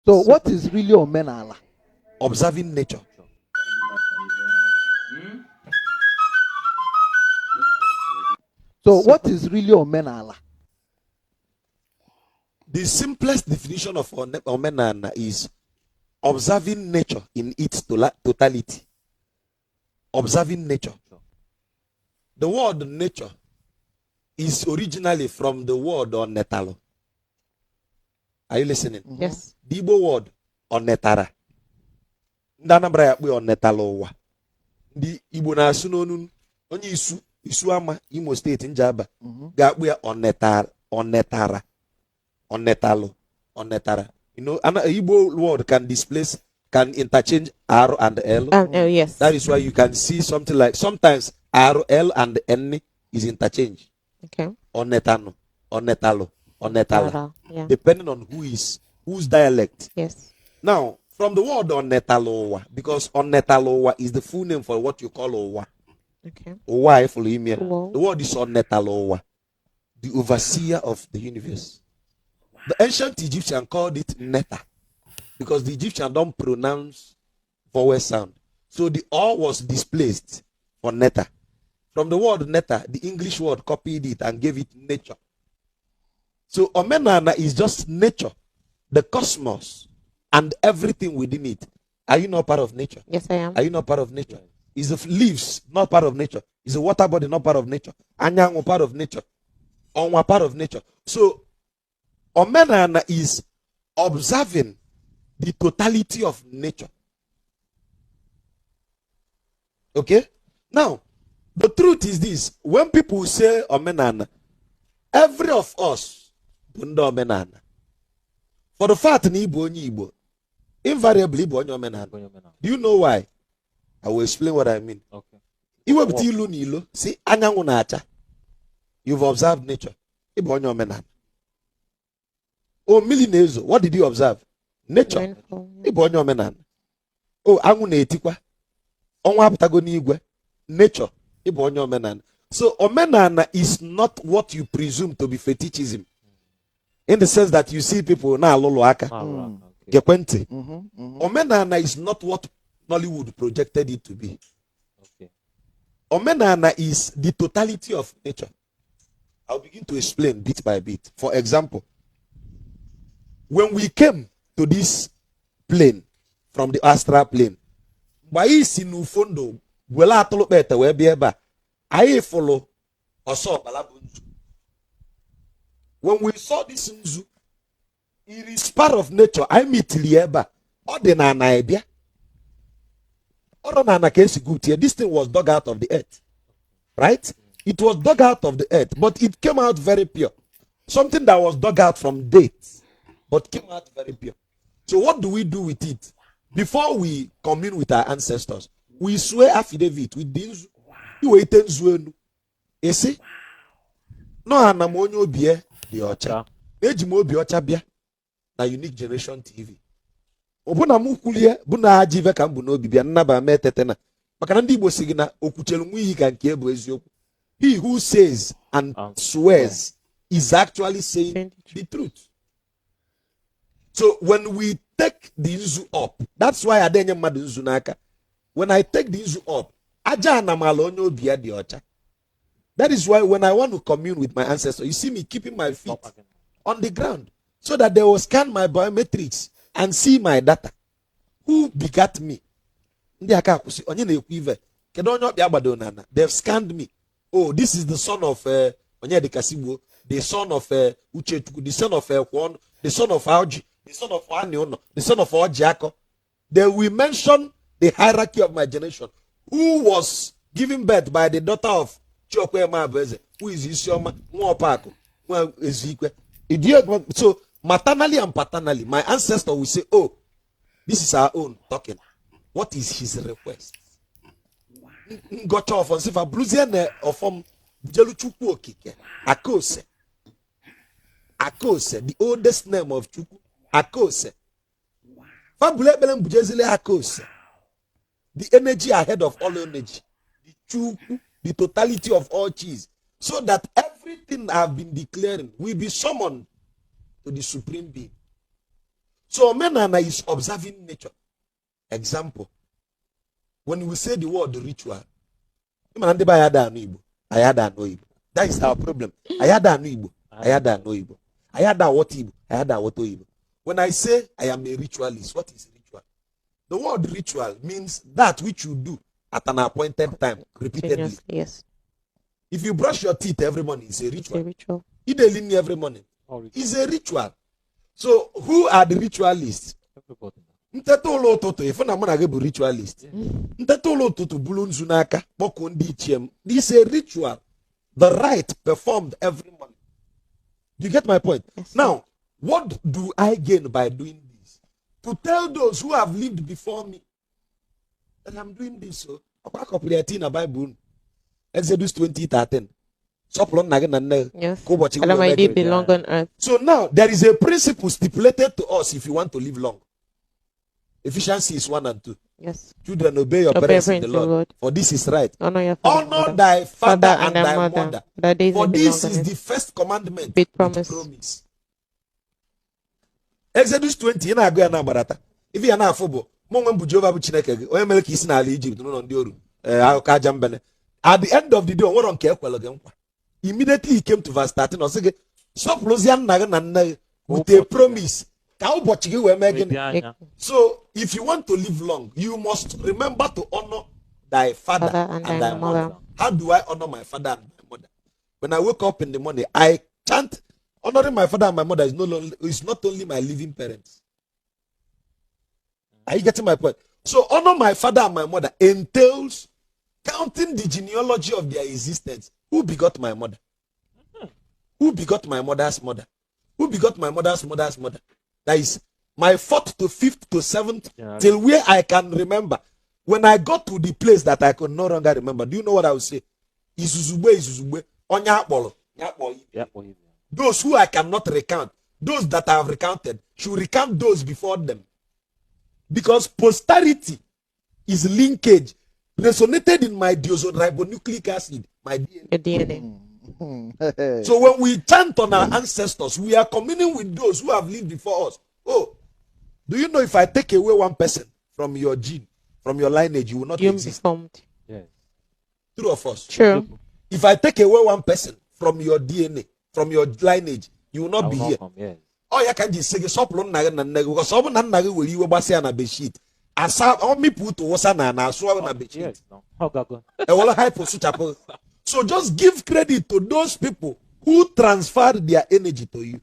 So what is really omenala? Observing nature. So what is really omenala? The simplest definition of omenala is observing nature in its totality. Observing nature. The word nature is originally from the word onetalo. Are you listening? Mhm. Yes. The Igbo word onetara. Ndị Anambra ya akpọ ya onetala ụwa. Ndị Igbo na-asụ n'onu onye isu isu ama Imo steeti Njaba ga-akpụ ya onetara onetara onetalụ onetara. You know, an Igbo word can displace, can interchange R and L. Oh, yes. That is why you can see something like sometimes R, L, and N is interchanged. Okay. Onetano, onetalo, onetala, Tara. Yeah. depending on who is whose dialect. Yes. Now, from the word onetalowa, because onetalowa is the full name for what you call owa. Okay. Owa ifulu ime. Wow. The word is onetalowa, the overseer of the universe. The ancient Egyptian called it neta because the Egyptian don't pronounce vowel sound. So the O was displaced for neta. From the word neta, the English word copied it and gave it nature. So omenana is just nature, the cosmos, and everything within it. Are you not part of nature? Yes, I am. Are you not part of nature? Is the leaves not part of nature? Is the water body not part of nature? Anyanwụ part of nature? Ọnwa part of nature? So, omenana is observing the totality of nature. Okay? Now, the truth is this. When people say omenana, every of us bụ ndị omenana. For the fact na ịbụ onye Igbo, invariably ịbụ onye omenala. Do you know why? I will explain what I mean. Okay. Iwepụta ilu na ilo si anyanwụ na-acha. You've observed nature. Ịbụ onye omenala. O mmiri na-ezo. What did you observe? Nature. Rainfall. Ịbụ onye omenala. O anwụ na-etikwa. Ọnwa apụtago n'igwe. Nature. Ịbụ onye omenala. So omenala is not what you presume to be fetishism. In the sense that you see people na-alụlụ aka. Okay. Gekwe ntị. Omenala is not what Nollywood projected it to be. Okay. Omenala is the totality of nature. I'll begin to explain bit by bit. For example, when we came to this plane from the astral plane, mgbe anyị si n'ufo ndụ were atụlụkpa ete wee bịa ebe a, anyị fụlụ ọsọ ọkpala bụ nzu. When we saw this nzu, it is part of nature. Anyị mitiri ya ebe a. Ọ dị na ana bịa. Ọ nọ na ana ka esi gwutie. This thing was dug out of the earth. Right? It was dug out of the earth, but it came out very pure. Something that was dug out from dates, but came out very pure. So what do we do with it? Before we commune with our ancestors, we swear affidavit with the nzu. Iwete nzu enu. Esi? Nọ ana m onye obi ya dị ọcha. Eji m obi ọcha bịa na Unique Generation TV. Ọbụna m kwulie bụ na ajọ ife ka m bụ n'obi bịa nnaba mee tete na maka na ndị Igbo si gị na okwuchelu nwa iyi ka nke bụ eziokwu. He who says and swears is actually saying the truth. So when we take the nzu up, that's why adenye mmadụ nzu n'aka. When I take the nzu up, aja anamala onye obi ya dị ọcha. That is why when I want to commune with my ancestors, you see me keeping my feet on the ground so that they will scan my biometrics and see my data. Who begat me? Ndị aka akwụsị onye na-ekwu ive kedu onye ọkpịa gbado n'ala. They've scanned me. Oh, this is the son of Onyedika Sigbuo, the son of Uchechukwu, the son of Kwon, the son of Auji, the son of Aniono, the son of Ojiako. They will mention the hierarchy of my generation. Who was given birth by the daughter of Chiokwe Abueze, who is Isioma Nwaopaku, Nwa Ezikwe. So maternally and paternally, my ancestor will say, oh, this is our own talking. What is his request? Ngọcha ọfọ nsịfa bụrụzie na ọfọm jelu Chukwu okike Akose. Akose, the oldest name of Chukwu. Akose. Fabule ekpere mbujezile Akose. The energy ahead of all energy. The Chukwu, the totality of all cheese. So that everything I've been declaring will be summoned to the supreme being. So omenala is observing nature. Example, when we say the word ritual, ịma na ndị be anyị ada anụ Igbo, anyị ada anụ Igbo. That is our problem. Anyị ada anụ Igbo, anyị ada anụ Igbo. Anyị ada aghọta Igbo, anyị ada aghọta Igbo. When I say I am a ritualist, what is ritual? The word ritual means that which you do at an appointed time, repeatedly. Continuously, yes. If you brush your teeth every morning, it's a It's ritual. a ritual. Ị na-eli every morning, All ritual. it's a ritual. So who are the ritualists? Everybody. Nteta ụlọ ụtụtụ, ịfụ na mụ na gị bụ ritualist. Nteta ụlọ ụtụtụ, bulu nzu n'aka, kpọkuo ndị ichie m. This is a ritual, the rite performed every morning. Do you get my point? Yes. Now, what do I gain by doing this? To tell those who have lived before me that I'm doing this. So ọkwa akọpụrụ ya tii na Bible, Exodus 20:13, sọpụrụ nna gị na nne gị ka ụbọchị gị Allow wee my mee day gị. be long on earth. So now there is a principle stipulated to us if you want to live long. Ephesians 6, 1 and 2. Children, obey your Obey parents in the parents in Lord, the Lord. for this is right. Honor your father and Honor mother. thy father and thy mother. Thy days For may be this long is on the earth. first commandment With promise. promise. Exodus 20, ị na-agụ ya na-agbarata. Ife ya na-afụ bụ, mụ onwe m bụ Jehova bụ Chineke gị, onye mere ka isi n'ala Ijipt n'ụlọ ndị oru, ee, akụkọ aja mbene. At the end of the day, o nwere nke ekwere gị nkwa. Immediately he came to verse 13, ọ sị gị, sọpụrụzie nna gị na nne gị with a promise ka ụbọchị gị wee mee gịnị? Dị anya. So if you want to live long, you must remember to honor thy father, Father and thy mother. How do I honor my father and my mother? When I wake up in the morning, I chant. Honoring my father and my mother is no longer, is not only my living parents. Are you getting my point? So honor my father and my mother entails counting the genealogy of their existence. Who begot my mother? Who begot my mother's mother? Who begot my mother's mother's mother? That is my fourth to fifth to seventh till where I can remember. When I got to the place that I could no longer remember, do you know what I would say? Izuzugbe, izuzugbe, onye akpọrọ, ya akpọ ibe. Ya kpọọ ibe. Those who I cannot recount, those that I have recounted, should recount those before them. Because posterity is linkage resonated in my deoxyribonucleic acid, my DNA. Your DNA. So when we chant on our ancestors, we are communing with those who have lived before us. Oh, do you know if I take away one person from your gene, from your lineage, you will not You exist? formed. Yes. True of us. True. If I take away one person from your DNA, from your lineage, you will I not will be not here. come. Yes. Ọ ya ka m ji sị gị sọpụrụ nna gị na nne gị, because ọ bụ na nna gị were iwe gbasịa na bedsheet, asa ọ mịpụ ụtụ wụsa na na asụ ọrụ na bedsheet. Yes. No. Ọ gago. Ewere hypo sụchapụ. So just give credit to those people who transferred their energy to you.